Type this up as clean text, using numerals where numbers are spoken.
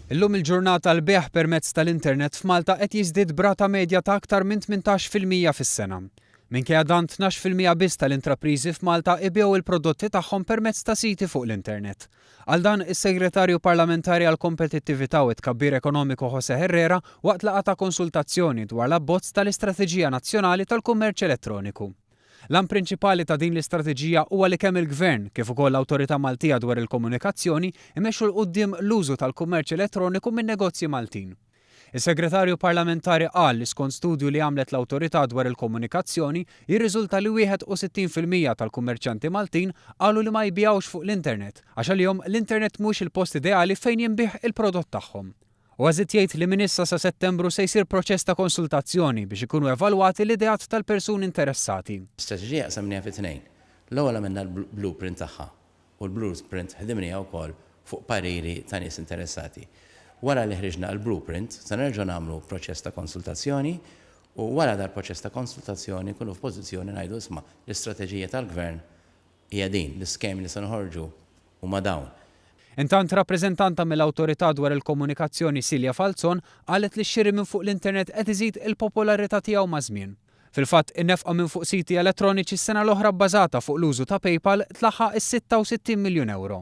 Illum il-ġurnata l-bejgħ permezz tal-internet f'Malta qed jiżdied b'rata medja ta' aktar minn 18% fis-sena. Minkejja dan 12% biss tal-intrapriżi f'Malta ibigħu il-prodotti tagħhom permezz ta' siti fuq l-internet. Għal dan is-Segretarju Parlamentari għall-Kompetittività u t-Tkabbir Ekonomiku Jose Herrera waqt laqgħa ta' konsultazzjoni dwar l-abbozz tal-Istrateġija Nazzjonali tal-Kummerċ Elettroniku. L-għan prinċipali ta' din l-istrateġija huwa li kemm il-Gvern kif ukoll l-Awtorità Maltija dwar il-Komunikazzjoni imexxu 'l quddiem l-użu tal-kummerċ elettroniku minn negozji Maltin. Is-Segretarju Parlamentari qal li skont studju li għamlet l-Awtorità dwar il-Komunikazzjoni jirriżulta li 61% tal-kummerċjanti Maltin qalu li ma jbigħux fuq l-internet għax għalihom l-internet mhuwiex il-post ideali fejn jinbiegħ il-prodott tagħhom. Huwa żied jgħid li minn issa sa Settembru se jsir proċess ta' konsultazzjoni biex ikunu evalwati l-ideat tal-persuni interessati. L-istrateġija qsamnieha fi tnejn. L-ewwel għamilna l-blueprint tagħha u l-blueprint ħdimnieha wkoll fuq pariri ta' nies interessati. Wara li ħriġna l-blueprint se nerġgħu nagħmlu proċess ta' konsultazzjoni u wara dal-proċess ta' konsultazzjoni nkunu f'pożizzjoni ngħidu isma' l-istrateġija tal-Gvern hija din, l-iskemi li se noħorġu huma dawn. Intant rappreżentanta mill-Awtorità dwar il-Komunikazzjoni Silja Falzon qalet li x-xiri minn fuq l-internet qed iżid il-popolarità tiegħu maż-żmien. Fil-fatt, in-nefqa minn fuq siti elettroniċi s-sena l-oħra bbażata fuq l-użu ta' PayPal tlaħħaq is-66 miljun ewro.